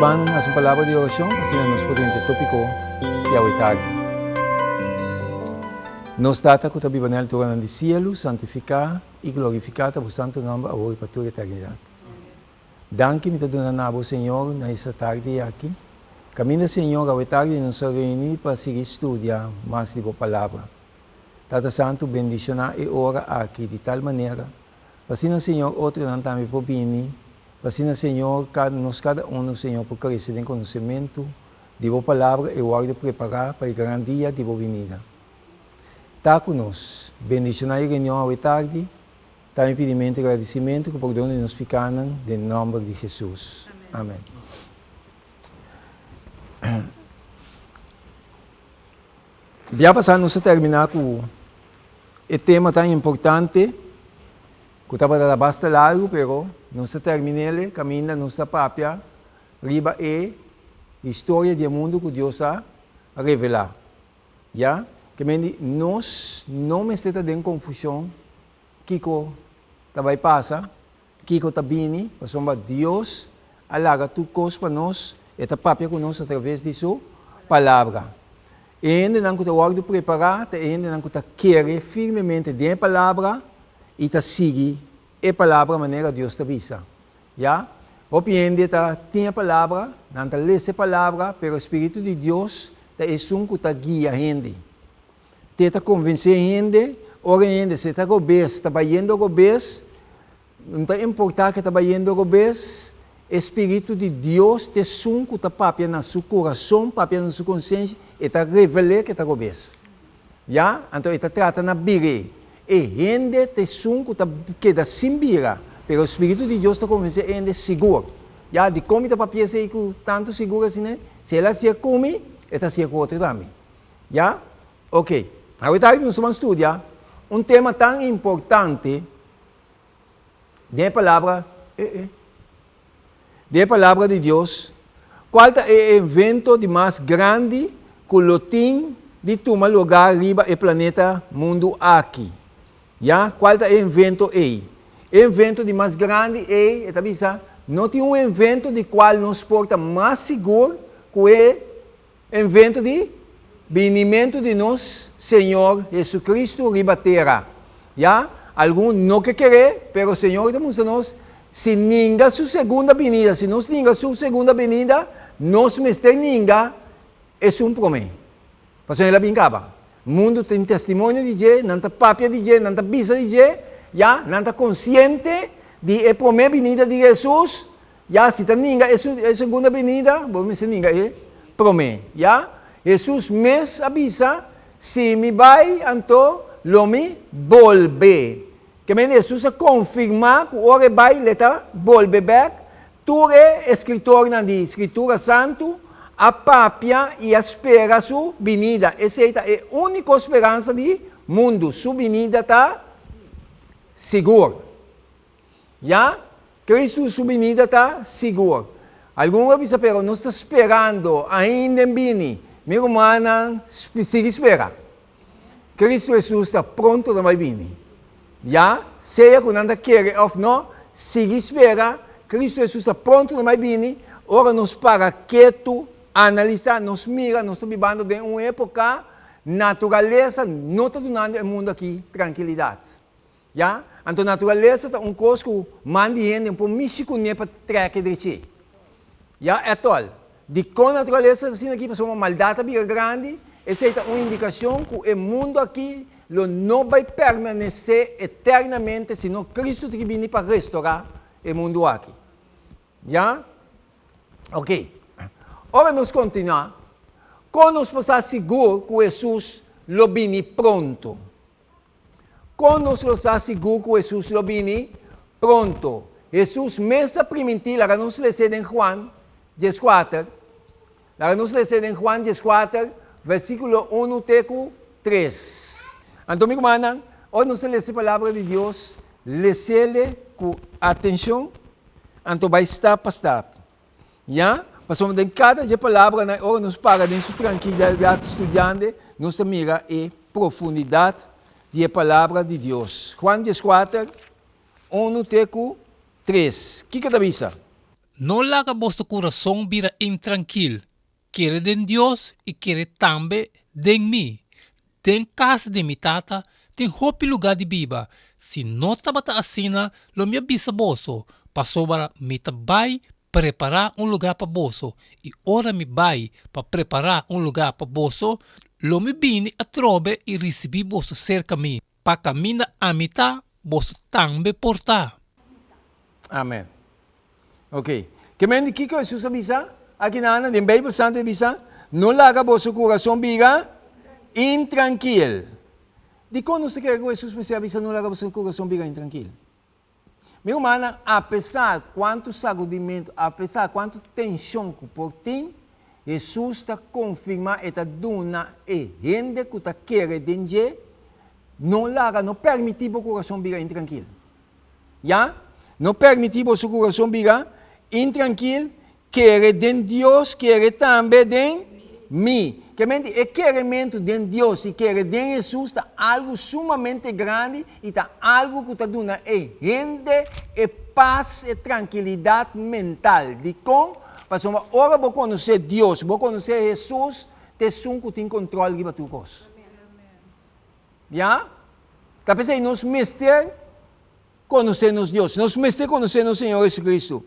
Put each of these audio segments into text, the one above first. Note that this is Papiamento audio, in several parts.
ban hasi un palabra di orashon, asina nos por drenta e tópiko di awe tardi. Nos Tata ku ta biba na e alturanan di sielu, santifiká i glorifiká ta bo santu nòmber awor i pa tur eternidat. Danki mi ta duna na bo, Señor, na esta tardi aki. Kaminda, Señor, awe tardi nos a reuní pa sigui studia mas di bo Palabra. Tata Santu, bendishoná e ora aki di tal manera pa asina, Señor, otronan tambe por bini, pa asina, Señor, kada nos kada unu, Señor, por krese den konosementu di bo Palabra i wòrdu prepará pa e gran dia di bo binida. Ta ku nos. Bendishoná e reunion awe tardi. Ta mi pidimentu i gradisimentu ku pordon di nos pikánan den nòmber di Hesus. Amèn. Bia pasá nos a terminá ku e tema tan importante ku tabata ta basta largu pero nos a termin'el kaminda nos a papia riba e historia di e mundu ku Dios a revelá. Ya, ke men di nos no mester ta den konfushon kiko ta bai pasa, kiko ta bini, pasobra Dios a laga tur kos pa nos, e ta papia ku nos atraves di su Palabra. E hendenan ku ta wòrdu prepará ta e hendenan ku ta kere firmemente den e Palabra i ta sigui e Palabra manera Dios ta bisa. Ya, hopi hende ta tin e Palabra, nan ta lesa e Palabra, pero e Spiritu di Dios ta esun ku ta guia hende. Te ta konvensé hende, ora e hende se ta robes, ta bayendo robes, no ta importá ke ta bayendo robes, e Spiritu di Dios ta esun ku ta papia na su kurason, papia na su konsenshi, e ta revel'é ke ta robes. Ya, anto e ta trata na bir'é. E hende ta esun ku ta keda sin bira, pero e Spiritu di Dios ta konvensé e hende sigur. Ya, dikon mi ta papia esei ku tantu sigur asina? Si el a hasié ku mi, e ta hasié ku otro tambe. Ya? Oke. Awe tardi nos ta ban studia un tema tan importante den e palabra, eh, eh, den e palabra di Dios, cual ta e evento di mas grandi cu lo tin di tuma lugar riba e planeta mundu aki. Ya, cual ta e evento ey? E evento di mas grandi ey, e ta bisa, no tin un evento di cual nos por ta mas sigur cu e Evento di binimentu di nos Señor Jesucristo riba tera. Ya, algun no ke kere, pero Señor ta mustra nos, si ninga su segunda binida, si nos ninga su segunda binida, nos mester ninga esun prome. Pasobra el a bin kaba. Mundu tin testimonio di dje, nan ta papia di dje, nan ta bisa di dje, ya, nan ta konsiente di e prome binida di Jesus, Ya, si ta ninga e e segunda benida, bo mester ninga e promé. Ya, Hesus mes a bisa, Si mi bai, anto lo mi bolbe. Ke mende Hesus a konfirmá ku ora e bai, lo e ta bolbe bèk. Tur e eskritornan di Skritura Santu a papia i a spera su binida. Esei ta e úniko speransa di mundu, su binida ta sigur. Ya, Cristo su binida ta sigur. Algun a bisa, pero nos ta sperando ainda en bini. Mi rumannan, sigui spera. Cristo Jesus ta pronto ta bai bini. Ya, sea cu nan ta kere of no, sigui spera. Cristo Jesus ta pronto ta bai bini. Ora nos para ketu, analisa, nos mira, nos ta bibando den un epoca, naturalesa no ta dunando e mundo aki trankilidad. Ya, anto naturalesa ta un kos ku man di hende no por mishi kuné pa trèk e drechi. Ya, ètòl. Dikon naturalesa ta asina aki? Pasobra maldat a bira grandi, esei ta un indikashon ku e mundu aki lo no bai permanesé eternamente sino Kristu tin ki bini pa restorá e mundu aki. Ya? Ok. Ora nos kontinuá, kon nos por sa sigur ku Hesus lo bini pronto? Kon nos lo sa sigur ku Hesus lo bini pronto? Hesus mes a primintí, laga nos les'é den Juan dieskuater, laga nos les'é den Juan dieskuater, versíkulo unu te ku tres. Anto mi rumannan, ora nos ta lesa e Palabra di Dios, les'é ku atenshon, anto bai stap pa stap. Ya, pasobra den kada dje palabranan ora nos para den su trankilidat studiando, nos ta mira e profundidat di e Palabra di Dios. Juan dieskuater, unu te ku tres, kiko ta bisa? No laga boso kurason bira intrankil. Kere den Dios i kere tambe den mi. Den kas di mi Tata tin hopi lugá di biba. Si no tabata asina, lo mi a bisa boso, pasobra mi ta bai prepará un lugá pa boso, i ora mi bai pa prepará un lugá pa boso, lo mi bini atrobe i risibí boso serka mi, pa kaminda ami ta, boso tambe por ta. Amen. Ok. Ke men di kiko Hesus a bisa aki na Ana? Den Beibel Santu e bisa, No laga boso kurason bira intrankil. Dikon nos ta kere ku Hesus mester a bisa no laga boso kurason bira intrankil? Mi rumannan, apesar kuantu sagudimentu, apesar kuantu tenshon ku por tin, Hesus ta konfirmá, e ta duna e hende ku ta kere den dje, No laga, no permití bo kurason bira intrankil. Ya, no permití boso kurason bira intrankil, kere den Dios, kere tambe den mi. Ke menti, e kerementu den Dios i kere den Hesus ta algu sumamente grandi i ta algu ku ta duna e hende e pas, e trankilidat mental. Dikon? Pasobra ora bo konosé Dios, bo konosé Hesus, ta esun ku tin kontrol riba tur kos. Ya? Ta p'esei nos mester konosé nos Dios. Nos mester konosé nos Señor Jesucristo.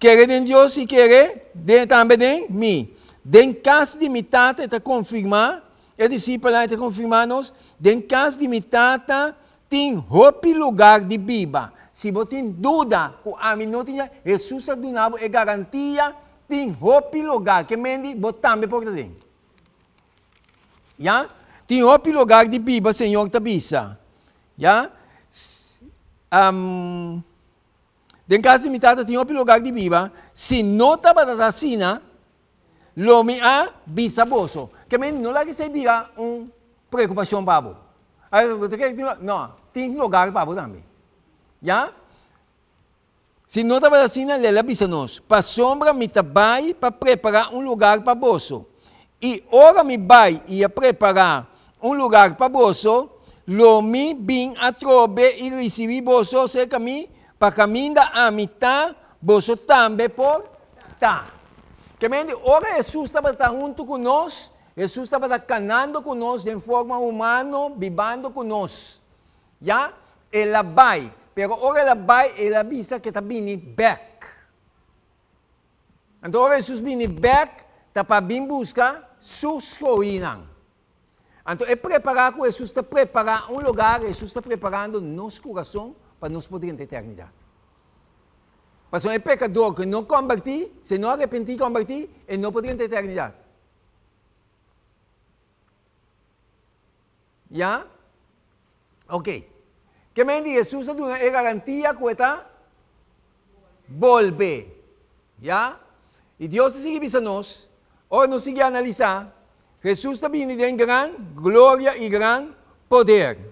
Kere den Dios i kere den, tambe den mi. Den kas di mi Tata, e ta konfirmá, e disipelnan e ta konfirmá nos, den kas di mi Tata tin hopi lugar di biba. Si bo tin duda ku ami no tin, Hesus a duna bo e garantia, tin hopi lugar. Ke mendi bo tambe por ta den. Ya? Tin hopi lugar di biba, Señor ta bisa. Ya? Um, den cas di mi tata tin hopi lugar di biba. Si no tabata ta asina, lo mi a bisa boso. Ke men no laga esei bira un preocupacion pa bo. No, tin lugar pa bo tambe. Ya? Si no tabata asina, el a bisa nos, Pasobra mi ta bai pa prepará un lugar pa boso. I ora mi bai i a prepará un lugar pa boso, lo mi bin atrobe i risibí boso serka mi, pa kaminda ami ta, boso tambe por ta. Kemente, ora Hesus tabata huntu ku nos, Hesus tabata kanando ku nos den forma humano, bibando ku nos. Ya, el a bai, pero ora el a bai, el a bisa ke ta bini bek. Anto ora Hesus bini bek, ta pa bin buska su skohinan. Anto e prepará ku Hesus ta prepará un lugar, Hesus ta preparando nos kurason pa nos por drenta eternidat. Pasobra e pekador ku no kombertí, si e no arepentí i kombertí, e no por drenta eternidat. Ya? Ok. Ke men di Hesus a duna e garantia ku e ta bolbe. Ya? I Dios ta sigui bisa nos, ora nos sigui analisá, Hesus ta bini den gran gloria i gran poder.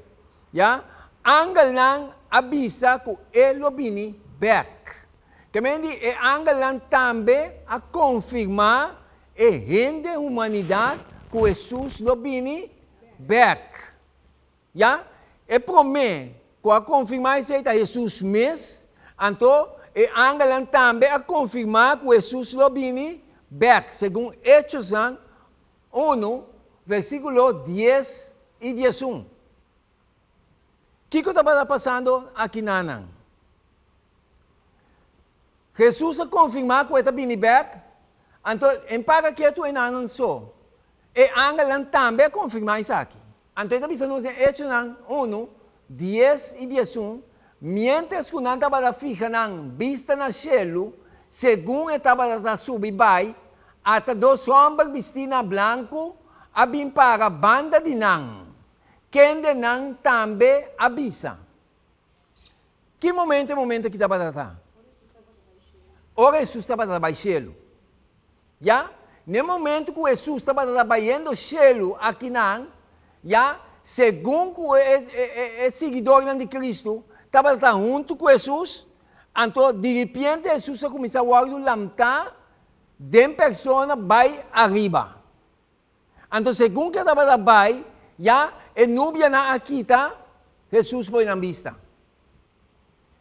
Ya? Angelnan a bisa ku e lo bini bèk. Ke men di e angelnan tambe a konfirmá e hende humanidat ku Hesus lo bini bèk. Ya, e promé ku a konfirmá esei ta Hesus mes, anto e angelnan tambe a konfirmá ku Hesus lo bini bèk, segun Echosnan unu, versíkulo dies i diesun. Kiko tabata pasando akinanan? Hesus a konfirmá ku e ta bini bèk, anto en paga ketu e nannan so. E angelnan tambe a konfirmá esaki. Anto e ta bisa nos den Echonan unu, dies i diesun, Miéntras ku nan tabata fiha nan bista na shelu, segun e tabata ta subi bai, ata dos hòmber bistí na blanku a bin para banda di nan, kende nan tambe a bisa. Ki momento e momento aki tabata ta? Ora Hesus tabata ta bai shelu. Ya, n'e momento ku Hesus tabata ta bayendo shelu akinan, ya, segun ku e siguidornan di Kristu tabata ta huntu ku Hesus, anto diripiente Hesus a kuminsá wòrdu lamtá den persona bai ariba. Anto segun ku e tabata bai, ya, e nubianan a kita Hesus for nan bista.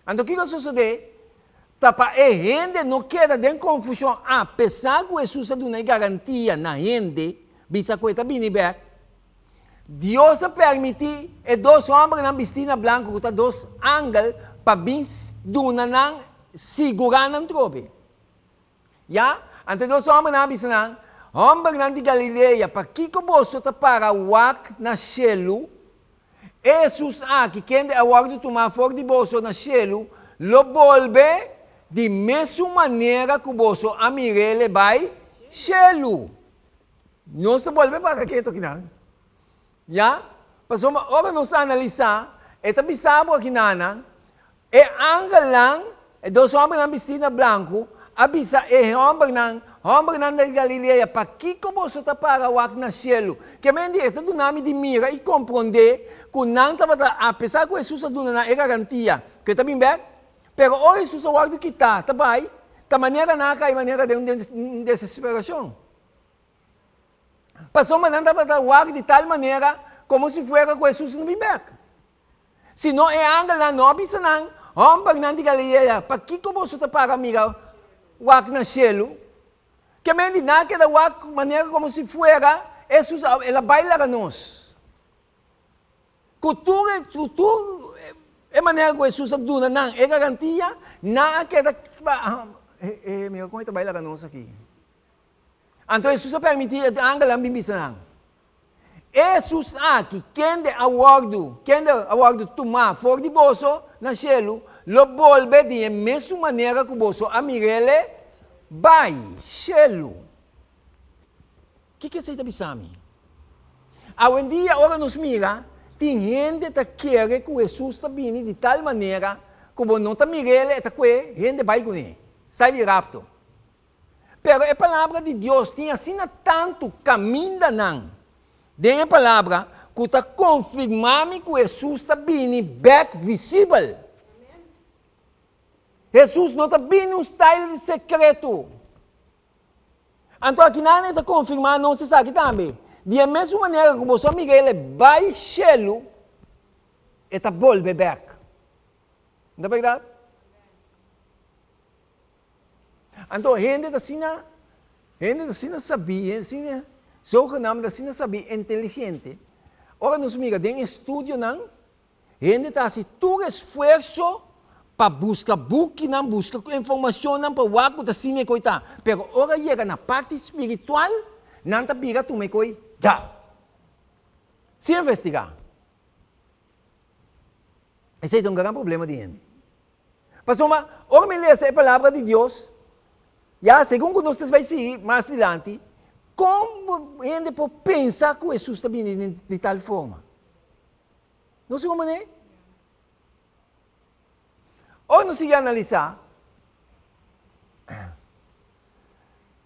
Anto kiko a sosodé? Ta pa e hende no keda den konfushon apesar ku Hesus a duna e garantia na hende bisa ku e ta bini bèk. Dios a permití e dos hòmbernan bistí na blanku ku ta dos angel pa bin duna nan sigurá nan trobe. Ya, anto e dos hòmbernan a bisa nan, Hòmbernan di Galilea, pakiko boso ta para wak na shelu? E Hesus aki, kende a wòrdu tumá for di boso na shelu, lo bolbe di mesun manera ku boso a mir'é bai shelu. Nos ta bolbe para ketu akinan. Ya, pasobra ora nos analisá, e ta bisa bo akinana, E angelnan, e dos hòmbernan bistí na blanku, a bisa e hòmbernan, Hòmbernan di Galilea, pakiko boso ta para wak na shelu? Ke men di, e ta duna mi di mira i komprondé ku nan tabata, apesar ku Hesus a duna nan e garantia ku e ta bin bèk, pero ora Hesus a wòrdu kitá ta bai, ta manera nan a kai manera den un desesperashon. Pasobra nan tabata wak di tal manera komo si fuera ku Hesus no bin bèk. Sino e angelnan no a bisa nan, Hòmbernan di Galilea, pakiko boso ta para mira wak na shelu? Ke men di nan a keda wak manera komo si fuera Hesus a el a bai laga nos. Ku tur e ku tur e manera ku Hesus a duna nan e garantia, nan a keda e mira kon e ta bai laga nos aki. Anto Hesus a permití e angelnan bin bisa nan, E Hesus aki, kende a wòrdu, kende a wòrdu tumá for di boso na shelu, lo bolbe di e mesun manera ku boso a mir'El bai shelu. Kiko esei ta bisa mi? Awendia ora nos mira, tin hende ta kere ku Hesus ta bini di tal manera ku bo no ta mir'El, e ta kue hende bai kuné, sai di rapto. Pero e Palabra di Dios tin asina tantu kamindanan den e Palabra ku ta konfirmá mi ku Hesus ta bini bèk visibel. Hesus no ta bini un style di sekreto. Anto akinan e ta konfirmá nos esaki tambe. Di e mesun manera ku boso a mira el e bai shelu, e ta bolbe bèk. No ta bèrdat? Anto hende ta asina, hende ta asina sabí, hende asina, zogenaamd asina sabí, inteligente. Ora nos mira den estudionan, hende ta hasi tur esfuerso pa buska bukinan, buska informashonnan pa wak ku ta asina e koi ta. Pero ora yega na parti spiritual, nan ta bira tuma e koi dja, sin investigá. Esei ta un gran problema di hende. Pasobra ora mi lesa e Palabra di Dios, ya, segun ku nos ta bai sigui mas dilanti, kon hende por pensa ku Hesus ta bini di tal forma? No si como ne? Ora nos sigui analisá,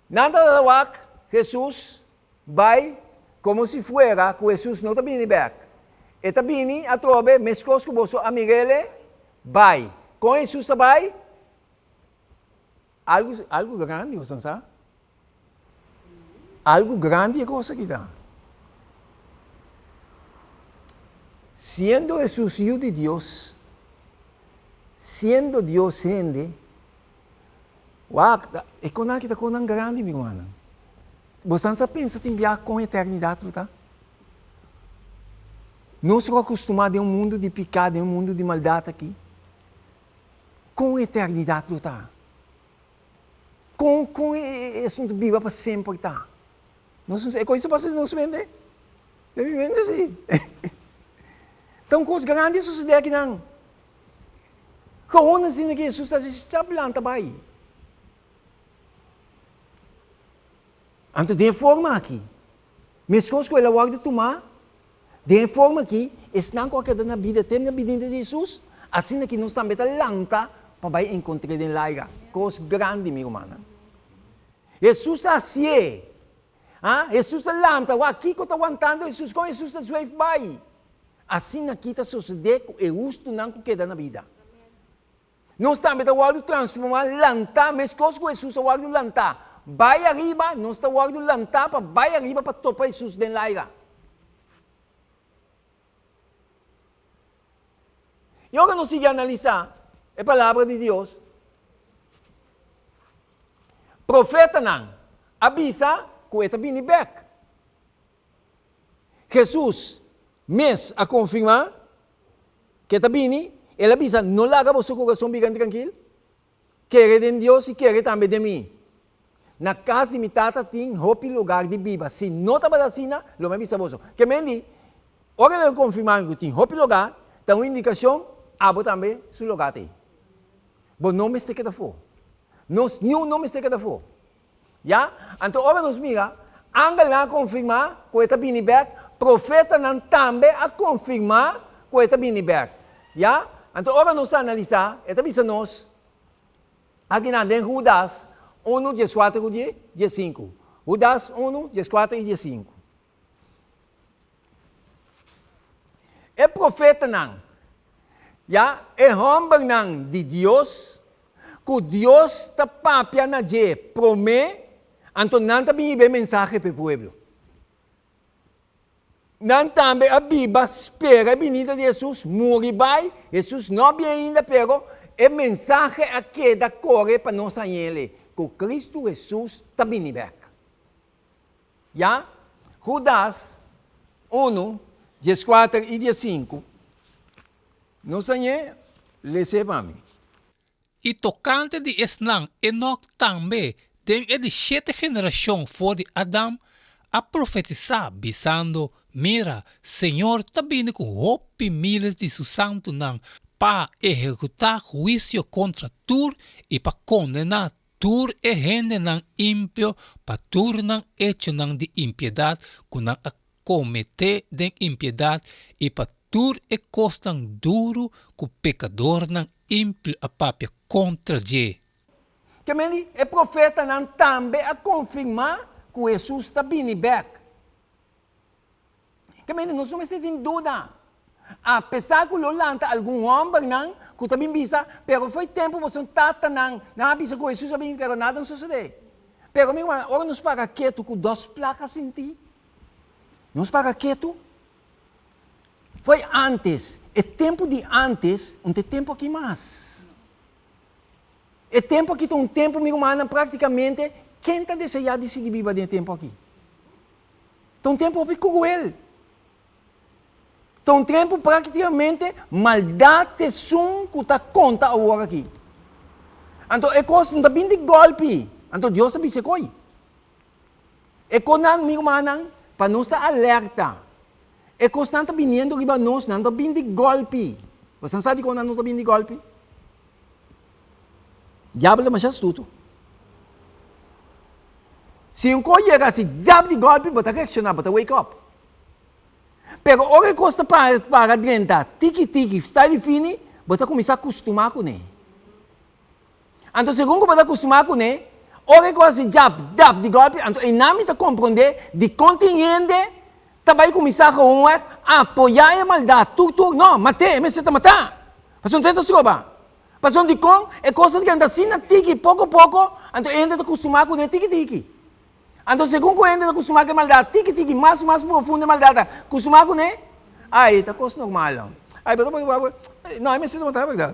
nan ta wak Hesus bai komo si fuera ku Hesus no ta bini bèk. E ta bini atrobe meskos ku boso a mir'El bai. Kon Hesus a bai? Algu, algu grandi, boso sa? Algu grandi e kos aki ta. Siendo Hesus Yu di Dios, siendo Dios hende, Wak, e konan aki ta konan grandi, mi rumannan. Bosan sa pensa tin biaha kon eternidat lo ta? Nos lo akustumá den un mundu di piká, den un mundu di maldat aki. Kon eternidat lo ta? Kon, kon e asuntu biba pa semper ta? Nos no sa, e kos ta pasa den nos mente? Den mi mente si. Ta un kos grandi a sosodé akinan. Gewoon asina ke Hesus ta hasi chap lanta bai. Anto den e forma aki, meskos ku el a wòrdu tumá, den e forma aki, esnan ku a keda na bida te na bidinda di Hesus, asina ki nos tambe ta lanta pa bai enkontr'é den laira. Kos grandi, mi rumannan. Hesus a hasié. Ha? Hesus a lanta. Wak, kiko ta wantando Hesus? Kon Hesus ta zweef bai? Asina aki ta sosodé ku e hustunan ku keda na bida. Nos tambe ta wòrdu transformá, lantá, meskos ku Hesus a wòrdu lantá bai ariba, nos ta wòrdu lantá pa bai ariba pa topa Hesus den laira. I ora nos sigui analisá e Palabra di Dios, Profetanan a bisa ku e ta bini bèk. Hesus mes a konfirmá ku e ta bini. El a bisa, No laga boso kurason bira intrankil. Kere den Dios i kere tambe den mi. Na kas di mi Tata tin hopi lugar di biba. Si no tabata asina, lo mi a bisa boso. Ke men di, ora el a konfirmá ku tin hopi lugar, ta un indikashon abo tambe su lugar ta ei. Bo no mester keda afó. Nos niun no mester keda afó. Ya? Anto ora nos mira, angelnan a konfirmá ku e ta bini bèk, profetanan tambe a konfirmá ku e ta bini bèk. Ya? Anto ora nos analisá, e ta bisa nos, akinan den Hudas unu, dieskuater ku diesinku. Hudas unu, dieskuater i diesinku. E profetanan, ya, e hòmbernan di Dios, ku Dios ta papia na dje promé, anto nan ta bin hiba e mensahe pa e pueblo. Nan tambe a biba spera e binida di Hesus, muri bai, Hesus no a bin ainda, pero e mensahe a keda kore pa nos hañ'el, ku Kristu Hesus ta bini bèk. Ya, Hudas unu, dieskuater i diesinku, Nos a ñe les'é pa mi. I tokante di esnan Enok tambe den e di shete generashon for di Adam a profetisá, bisando, Mira, Señor ta bini ku hopi miles di su santunan pa ehekutá huisio kontra tur i pa kondená Tur e hendenan impio pa tur nan echonan di impiedat ku nan a kometé den impiedat i pa tur e kosnan duru ku pekadornan impio a papia kontra dje. Ke meni e profetanan tambe a konfirmá ku Hesus ta bini bèk. Ke mende nos no mester tin duda. Apesar ku lo lanta algun hòmbernan ku ta bin bisa, Pero foi tempu boso tatanan nan a bisa ku Hesus a bini, pero nada no sosodé. Pero mi ruman, ora nos para ketu ku dos plaka sinti, nos para ketu. Foi antes, e tempu di antes, un ta e tempu aki mas. E tempu aki ta un tempu, mi rumannan, praktikamente ken ta deseá di sigui biba den e tempu aki? Ta un tempu hopi kruel. Ta un tempu praktikamente maldat ta esun ku ta konta awor aki. Anto e kos no ta bin di gòlpi. Anto Dios a bisa e koi. E kosnan, mi rumannan, pa nos ta alerta. E kosnan ta biniendo riba nos, nan ta bin di gòlpi. Boso sa dikon nan no ta bin di gòlpi? Diabel ta masha astuto. Si un kos yega si dap di golpi bo ta reakshoná, bo ta wake up. Pero ora e kos ta para drenta tiki tiki, style fini, bo ta kuminsá kustumá kuné. Anto segun ku bo ta kustumá kuné, ora e kos hasi djap dap di golpi, anto einan mi ta komprondé dikon tin hende ta bai kuminsá gewoonweg apoyá e maldat tur tur. No, mat'é, e mester ta matá. Pasobra no ta stroba. Pasobra dikon e kos ta drenta asina tiki, poko poko, anto e hende ta kustumá kuné tiki tiki. Anto segun ku e hende ta kustumá ku e maldat tiki tiki, mas i mas profundo e maldat ta kustumá kuné, ai, ta kos normal. Ai, bo ta por, no, e mester ta matá bèrdat.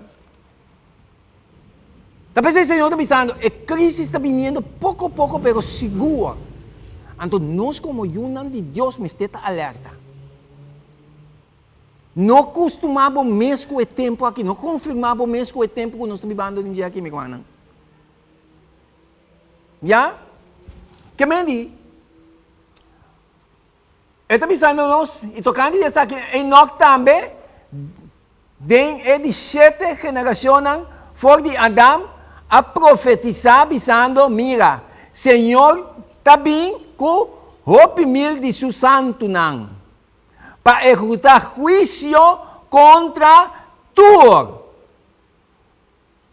Ta p'esei Señor ta bisando, e krísis ta biniendo poko poko pero sigur. Anto nos komo yunan di Dios mester ta alerta. No kustumá bo mes ku e tempu aki, no konfirmá bo mes ku e tempu ku nos ta bibando den dia aki, mi rumannan. Ya? Ke men di, e ta bisando nos, i tokante di esaki, Enok tambe, den e di shete generashonnan for di Adam, a profetisá bisando, Mira, Señor ta bin ku hopi mil di su santunan. pa ehekutá huisio kontra tur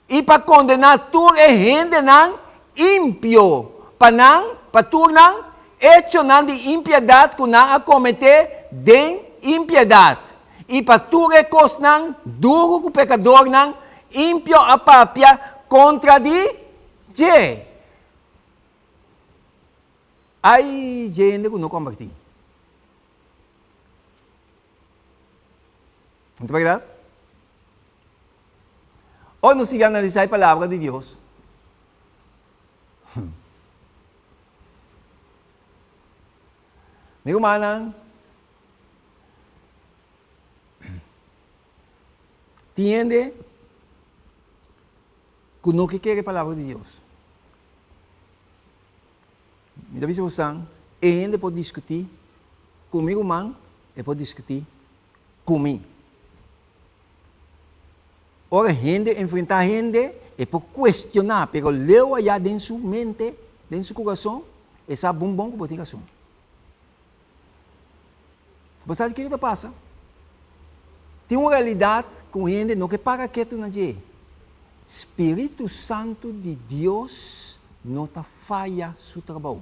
i pa kondená tur e hendenan impio pa nan, pa tur nan echonan di impiedat ku nan a kometé den impiedat, i pa tur e kosnan duru ku pekadornan impio a papia kontra di dje. Ai dje hende ku no kombertí. No ta bèrdat? Ora nos sigui analisá e Palabra di Dios, Mi rumannan, tin hende ku no ke kere palabra di Dios. Mi ta bisa bosan, e hende por diskutí ku mi ruman, e por diskutí ku mi. Ora hende enfrentá hende, e por kuestioná, pero leu ayá den su mente, den su kurason, e sa bon bon ku bo tin rason. Bo sa di kiko ta pasa? Tin un realidat ku un hende no ke para ketu na dje. Spiritu Santu di Dios no ta faya su trabou.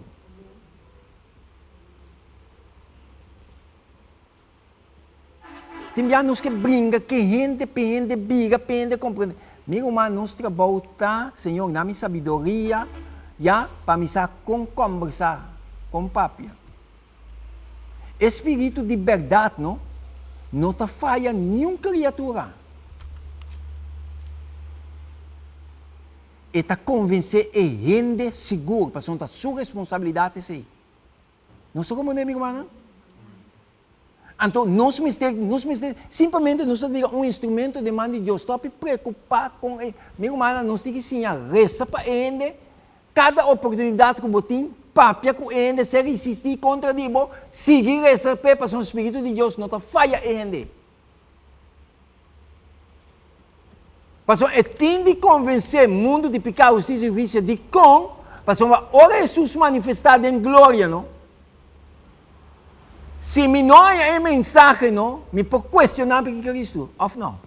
Tin bia nos ke bringa ke hende pe hende bira pe hende komprende. Mi ruman nos trabou ta Señor na mi sabidoria ya pa mi sa kon kombersa, kon papia. E spiritu di bèrdat no no ta faya niun kriatura. E ta konvensé e hende sigur pasobra ta su responsabilidat esei. Nos ta komprendé mi rumannan? Anto nos mester, nos mester, simplemente nos ta bira un instrumento den man di Dios. Stop preocupa con e, mi rumannan, nos tin ki siña resa pa e hende, cada oportunidad cu bo tin, papia cu e hende, ser risisti contra di bo, sigui resa p'e, pasobra Spiritu di Dios no ta faya e hende. Pasobra e tin di konvensé mundu di piká, hustisia i huisio. Dikon? Pasobra ora Hesus manifestá den gloria, no? Si mi no haña e mensahe, no, mi por kuestioná piki Kristu, òf no?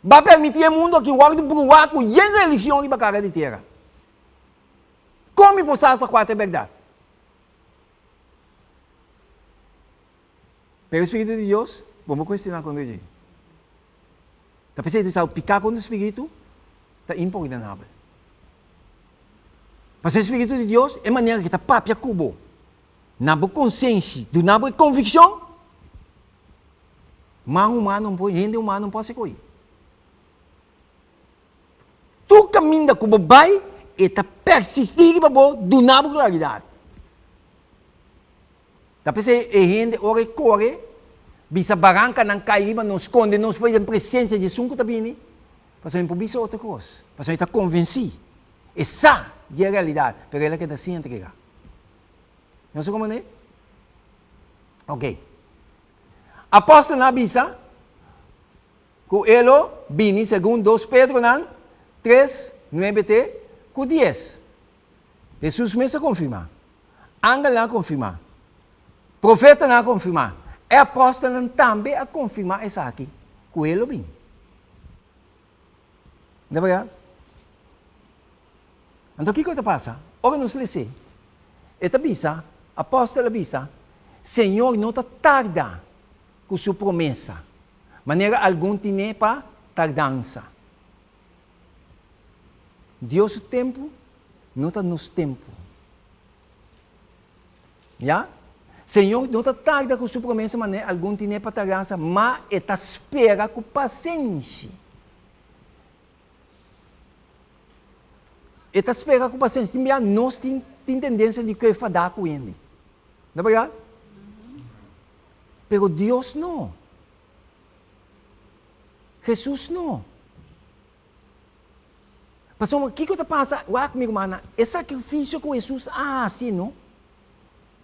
Ba permití e mundu aki wòrdu bruá ku yen religion riba kara di tera. Kon mi por sa ta kua ta e bèrdat? Pero e Spiritu di Dios, bo no cuestiona contra dje. Ta p'esei ta bisa, pica contra e Spiritu ta impordonabel. Pasobra e Spiritu di Dios, e manera cu ta papia cu bo, na bo consenshi, duna bo e conviccion, man humano no por, hende humano no por haci cu ei. Tur caminda cu bo bay, e ta persisti riba bo, duna bo claridad. Ta p'esei e hende ora e kore, bisa barankanan kai riba nos, skonde nos for den presensia di esun ku ta bini, pasobra e por bisa otro kos, pasobra e ta konvensí, e sa di e realidat, pero el a keda sin entregá. Nos a komprendé? Oke. Apòstelnan a bisa ku e lo bini segun dos Pedronan tres, nuebe te ku dies. Hesus mes a konfirmá. Angelnan a konfirmá. Profetanan a konfirmá. E apòstelnan tambe a konfirmá esaki, ku e lo bin. No ta bèrdat? Anto kiko ta pasa? Ora nos les'é, e ta bisa, apòstel a bisa, Señor no ta tarda ku su promesa, manera algun tine pa tardansa. Dios su tempu no ta nos tempu. Ya? Señor no ta tarda ku su promesa manera algun tine pa tardansa, ma e ta spera ku pasenshi. E ta spera ku pasenshi. Tin bia nos tin tin tendensia di kue fadá ku hende. No bèrdat? Pero Dios no. Hesus no. Pasobra kiko ta pasa? Wak, mi rumannan, e sakrifisio ku Hesus a hasi no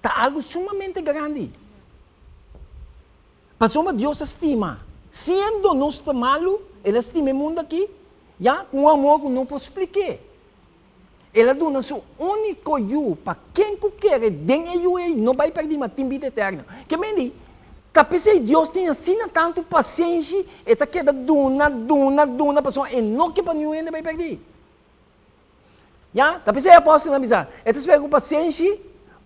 ta algu sumamente grandi. Pasobra Dios a stima, siendo nos ta malu, El a stima e mundu aki, ya, ku un amor ku no por splik'é. El a duna su úniko Yu pa ken ku kere den e Yu ei no bai pèrdí ma tin bida eterno. Ke men di, ta p'esei Dios tin asina tantu pasenshi, e ta keda duna, duna, duna pasobra e no ke pa niun hende bai pèrdí. Ya, ta p'esei apòstelnan a bisa, E ta spera ku pasenshi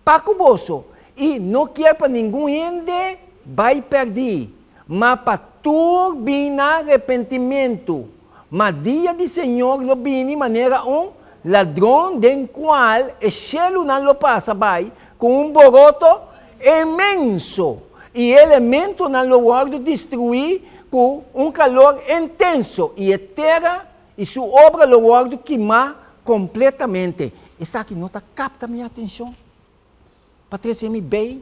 pa ku boso i no kier pa ningun hende bai pèrdí, ma pa tur bin na repentimentu. Ma dia di Señor lo bini manera un ladron den cual e shelunan lo pasa bai cu un boroto inmenso y e elementonan lo wordo destrui cu un calor intenso y e tera y su obra lo wordo kima completamente. Esaki no ta capta mi atencion. Pa trese mi bei.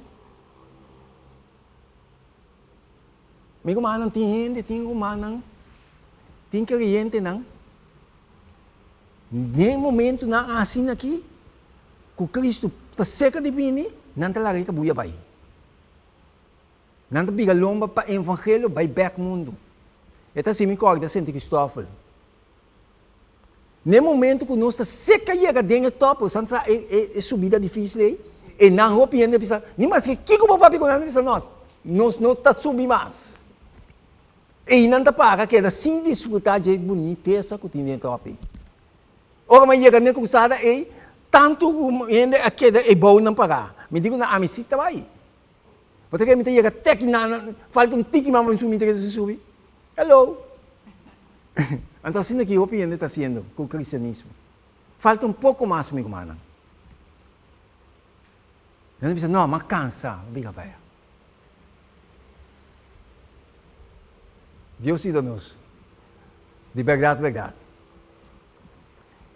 Mi rumannan tin hende, tin rumannan, tin kreyentenan, den momentunan asin aki, ku Kristu ta serka di bini, nan ta laga e kabuya bai. Nan ta bira lomba pa evangelio bai bek mundu. E ta hasi mi kòrda Sint Kristòfel. Na e momento ku nos ta seka yega den e top, bo sa e subida difisil ei, e nan hopi hende a bisa, ni maske kiko bo papia ku nan, nan a bisa no, nos no ta subi mas. Ei nan ta para keda sin disfrutá dje bunitesa ku tin den e top ei. Ora mi a yega na e krusada ei, tantu hende a keda ei bou nan pará. Mi di ku nan, ami si ta bai. Bo ta kere mi ta yega te aki nan, falta un tiki mas pa mi subi, mi ta keda sin subi? Hello! Anto asina ki hopi hende ta hasiendo ku kristianismo. Falta un poko mas, mi rumannan. Nan ta bisa, no, m'a kansa, mi bira bai. Dios yuda nos. Di bèrdat, bèrdat.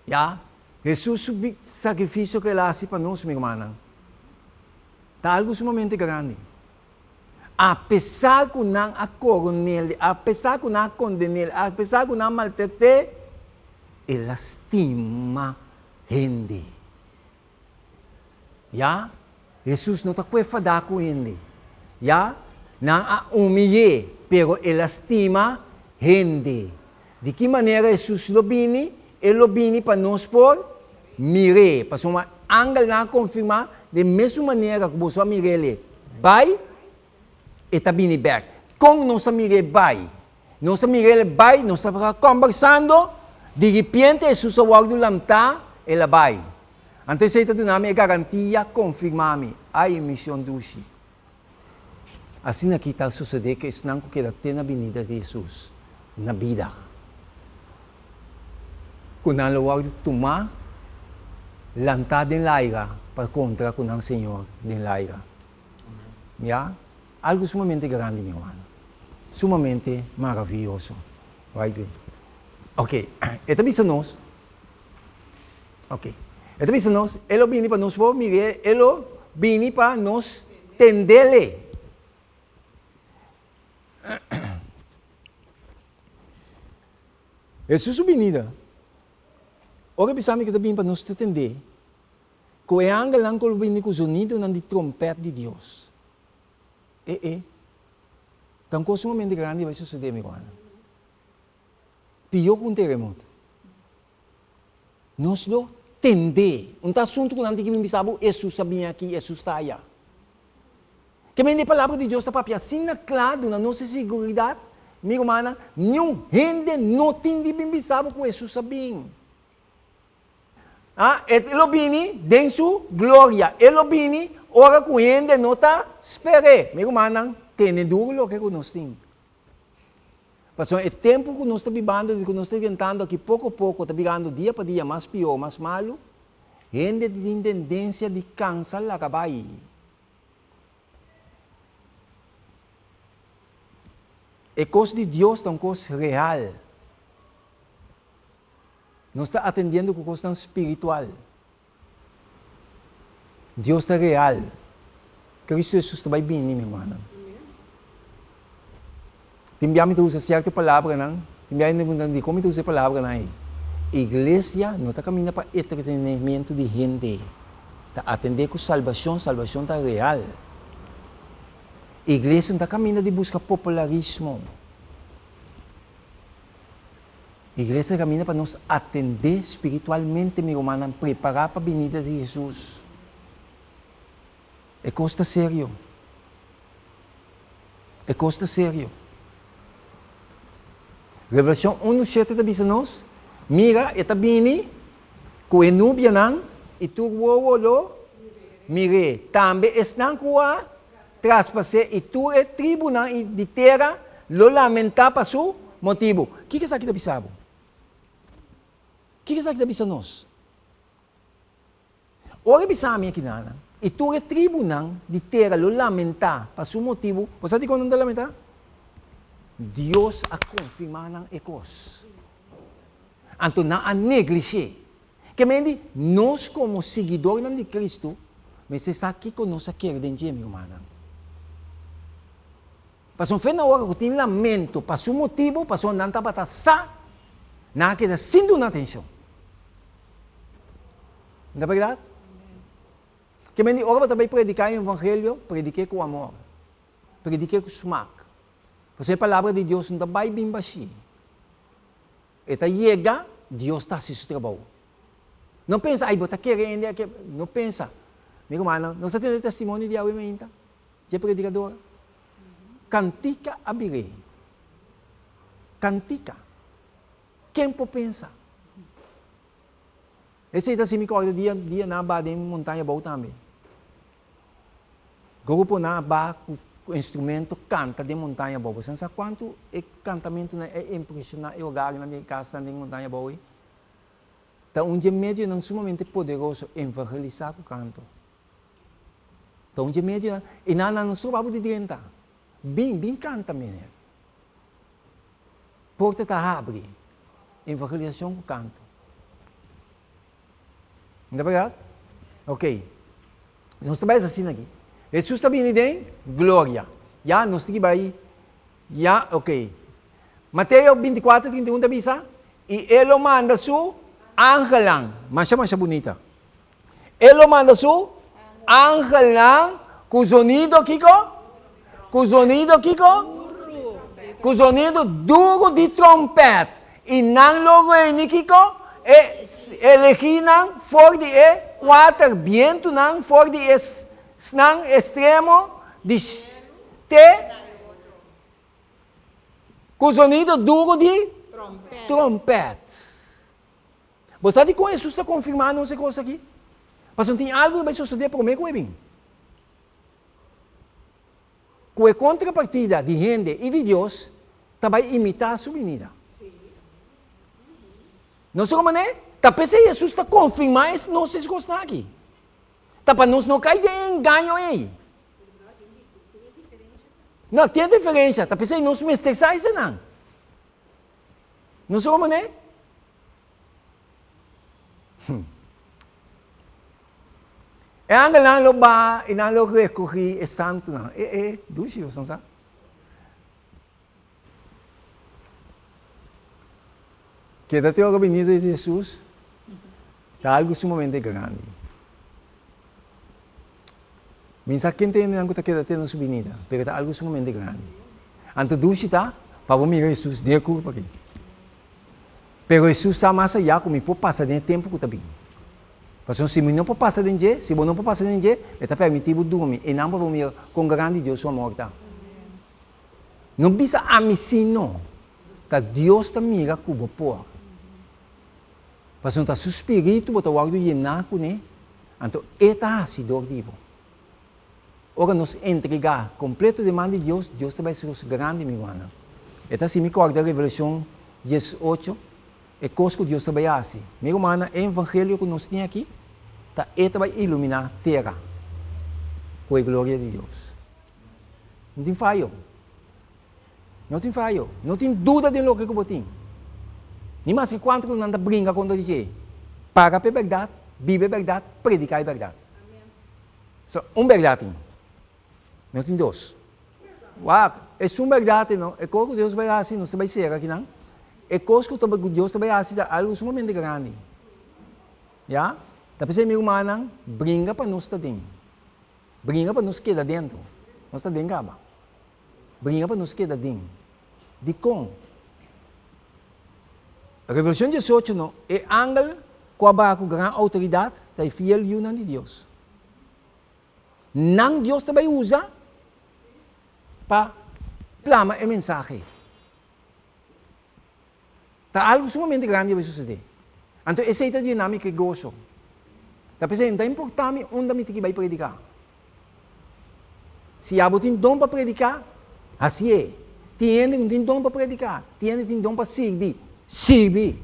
Ya, Hesus su sakrifisio ku el a hasi pa nos, mi rumannan, ta algu sumamente grandi. Apesar ku nan a koron'el, apesar ku nan a konden'el, apesar ku nan a maltrat'é, el a stima hende. Ya, Hesus no ta kue fadá ku hende. Ya, nan a humiy'é, pero el a stima hende. Di ki manera Hesus lo bini? E lo bini pa nos por mir'é. Pasobra angelnan a konfirmá den mesun manera ku boso a mir'é bai, e ta bini bèk. Kon nos a mir'é bai? Nos a mir'é bai, nos tabata kòmbersando, diripiente Hesus a wòrdu lantá, el a bai. Anto esei ta duna mi e garantia, konfirmá mi, Ai, mishon dushi! Asina aki ta sosodé ku esnan ku keda te na binida di Hesus na bida, ku nan lo wòrdu tumá lantá den laira pa kontra ku nan Señor den laira. Ya, algu sumamente grandi, mi rumannan, sumamente maravioso. Right good. Ok, e ta bisa nos, ok, e ta bisa nos, e lo bini pa nos por mir'é, e lo bini pa nos tendele. Hesus su binida, ora e bisa mi ku ta bini pa nos tend'é, ku e angelnan ku lo bini ku zonidonan di trompèt di Dios. E e, ta un kos sumamente grandi bai sosodé, mi rumannan. Pió ku un teremoto. Nos lo tendé. Un ta asuntu ku nan tin ki bin bisa bo, Hesus a bini aki, Hesus ta aya. Ke mende e Palabra di Dios ta papia asina kla, duna nos e siguridat, mi rumannan, niun hende no tin di bin bisa bo ku Hesus a bin. A, e lo bini den su gloria. E lo bini ora ku hende no ta sper'é. Mi rumannan, tene duru loke ku nos tin. Pasobra e tempu ku nos ta bibando i ku nos ta drentando aki poko poko ta birando dia pa dia mas pió, mas malu. Hende tin tendensia di kansa laga bai. E kos di Dios ta un kos real. Nos ta atendiendo ku kosnan spiritual. Dios ta real. Cristo Jesus ta bai bini, mi hermanonan. Tin bia mi ta usa cierto palabranan, tin bia hende pregunta dikon mi ta usa e palabranan ei. Iglesia no ta caminda pa entretenimiento di hende. Ta atende ku salbacion, salbacion ta real. Iglesia no ta caminda di busca popularismo. Iglesia ta kaminda pa nos atendé spiritualmente, mi rumannan, prepará pa binida di Hesus. E kos ta serio. E kos ta serio. Revelashon unu shete ta bisa nos, Mira, e ta bini ku e nubianan, i tur wowo lo mir'é, tambe esnan ku a traspas'é, i tur e tribunan di tera lo lamentá pa su motibu. Kiko esaki ta bisa bo? Kiko esaki ta bisa nos? Ora e bisa mi akinanan, i tur e tribunan di tera lo lamentá pa su motibu, bo sa dikon nan ta lamentá? Dios a konfirmá nan e kos. Anto nan a neglish'é. Ke men di, nos komo siguidornan di Kristu. Mester sa kiko nos a kere den dje, mi rumannan. Pasobra fe na ora ku tin lamento pa su motibu, pasobra nan tabata sa, nan a keda sin duna atenshon. No ta bèrdat? Ke men di ora bo ta bai prediká e evangelio, predik'é ku amor, predik'é ku smak. Pasobra e palabra di Dios no ta bai bin bashí. E ta yega, Dios ta hasi su trabou. No pensa, ay bo ta kere hende a kere. No pensa. Mi rumannan, nos a tende testimonio di awe mainta, dje predikador. Kantika a bir'é. Kantika. Ken por pensa? Esei ta si mi kòrda dia dia nan a ba den montaña abou tambe. Gruponan a ba ku instrumento kanta den montaña abou. Boso sa kuantu e kantamentunan a impreshoná e hogarnan den e kasnan den montaña abou ei? Ta un dje medionan sumamente poderoso evangelisá ku kanto. Ta un dje medionan i nan nan no stroba bo di drenta. Bin, bin kanta meneer. Porta ta habri. Evangelisashon ku kanto. No ta bèrdat? Ok. Nos ta bai asina aki. Hesus ta bini den gloria. Ya, nos tin ki bai. Ya, ok. Mateo 24, 31 ta bisa, I e lo manda su angelnan. Masha, masha bunita. E lo manda su angelnan ku zonido kiko? Ku zonido kiko? Ku zonido duru di trompèt. I nan lo reuni kiko? E elegínan for di e kuater bientunan, for di e snan estremo di te ku zonido duru di trompèt. Bo sa dikon Hesus ta konfirmá nos e kos akí? Pasobra tin algu ku ta bai sosodé promé ku e bin. Ku e kontrapartida di hende i di Dios ta bai imitá su binida. No sa manera? Ta p'esei Hesus ta konfirmá nos es kosnan akí. Ta pa nos no kai den e engaño ei. No, tin e diferensha. Ta p'esei nos mester sa esenan. No sa manera? E angelnan lo ba i nan lo rekogi e santunan. E, e, dushi boso sa. Keda te ora binida di Jesus ta algu sumamente grandi. Mi sa ken ta hendenan ku ta keda te na su binida, pero ta algu sumamente grandi. Anto dushi ta pa bo mira Jesus den e kurpa aki. Pero Hesus sa mas ayá ku mi por pasa den e tempu ku ta bin. Pasobra si mi no por pasa den dje, si bo no por pasa den dje, e ta permití bo durmi einan pa bo mira kon grandi Dios su amor ta. No bisa ami sí no. Ta Dios ta mira ku bo por. Pasobra ta su spiritu bo ta wòrdu yená kuné, anto e ta hasi dor di bo. Ora nos entregá kompleto den man di Dios, Dios ta bai haci cos grandi, mi rumannan. E ta haci mi corda Revelacion 18, e cos cu Dios ta bai haci. Mi rumannan, e evangelio cu nos tin aki, ta e ta bai iluminá tera cu e gloria di Dios. No tin fayo. No tin fayo. No tin duda den loke cu bo tin. Ni maske cuanto cu nan ta bringa contra di dje. Para p'e berdad, biba e berdad, predica e berdad. So, un bèrdat tin. No tin dos. Wak, esun bèrdat no, e kos ku Dios bai hasi, nos ta bai sera akinan, e kos ku ta ku Dios ta bai hasi ta algu sumamente grandi. Ya? Ta p'esei mi rumannan, bringa pa nos ta den. Bringa pa nos keda dentro. Nos ta den kaba. Bringa pa nos keda den. Dikon? Revelashon 18 no, e angel ku a baha ku gran outoridat ta e fiel yunan di Dios. Nan Dios ta bai usa pa plama e mensahe. Ta algu sumamente grandi a bai sucede. Anto esey ta yena mi cu e goso. Ta p'esey no ta importa mi unda mi tin ki bai predica. Si abo tin don pa predica, haci'e. Tin hende cu no tin don pa predica, tin hende tin don pa sirbi, sirbi.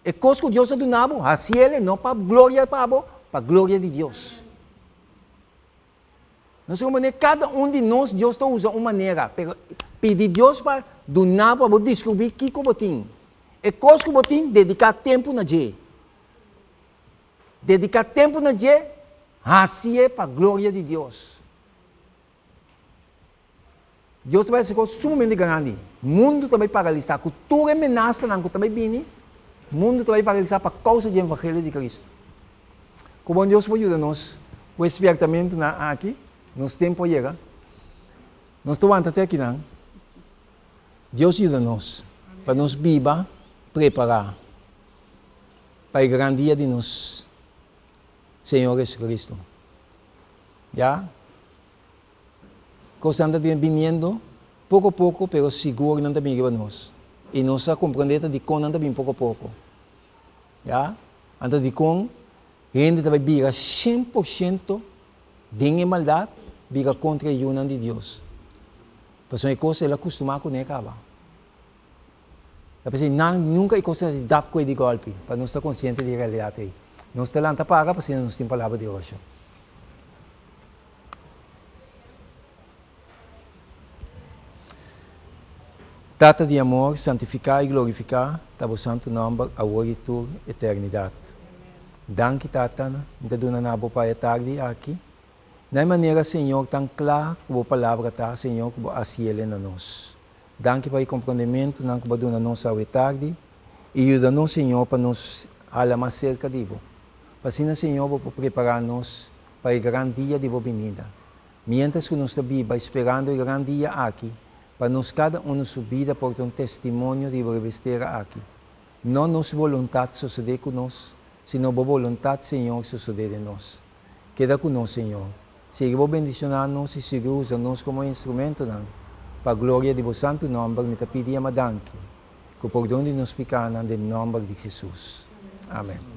E cos cu Dios a duna bo, haci'el, no pa gloria pa bo, pa gloria di Dios. Nos ta comprende cada un di nos Dios ta usa un manera, pero pidi Dios pa duna bo pa bo descubri kico bo tin. E cos cu bo tin, dedica tempo na dje. Dedica tempo na dje, Hasié pa gloria di Dios. Dios ta bai hasi kos sumamente grandi. Mundu ta bai paralisá ku tur e menasanan ku ta bai bini. Mundu ta bai paralisá pa kousa di evangelio di Kristu. Ku bon Dios por yuda nos ku e spièrtamentunan aki. Nos tempu a yega. Nos ta wanta te akinan. Dios yuda nos pa nos biba prepará pa e gran dia di nos Señor Jesucristo. Ya. Cosnan ta biniendo poco poco pero sigur nan ta bin riba nos. Y nos a comprende ta dicon nan ta bin poco poco. Ya. Anto dicon hende ta bay bira 100% den e maldad, bira contra e yunan di Dios. Pasobra e cos el a custuma cune caba. Ta p'esei nan nunka e kosnan asi dap ku e di gòlpi, pa nos ta konsiente di e realidat ei. Nos ta lanta para pa asina nos tin palabra di orashon. Tata di amor, santifiká i glorifiká ta bo santu nòmber awor i tur eternidat. Danki, Tata, mi ta duna na bo pa e tardi aki. Na e manera, Señor, tan kla ku bo palabra ta, Señor, ku bo a hasiel na nos. Danki pa e komprondementunan ku bo a duna nos awe tardi i yuda nos, Señor, pa nos hala mas serka di bo. Pa asina, Señor, bo por prepará nos pa e gran dia di bo binida. Miéntras ku nos ta biba sperando e gran dia aki, pa nos kada unu su bida por ta un testimonio riba e bestera aki. No nos boluntat sosodé ku nos, sino bo boluntat, Señor, sosodé den nos. Keda ku nos, Señor. Sigui bo bendishoná nos i sigui usa nos komo instrumentonan pa gloria di bo santu nòmber mi ta pidi yama danki ku pordon di nos pikanan den nòmber di Hesus. Amen.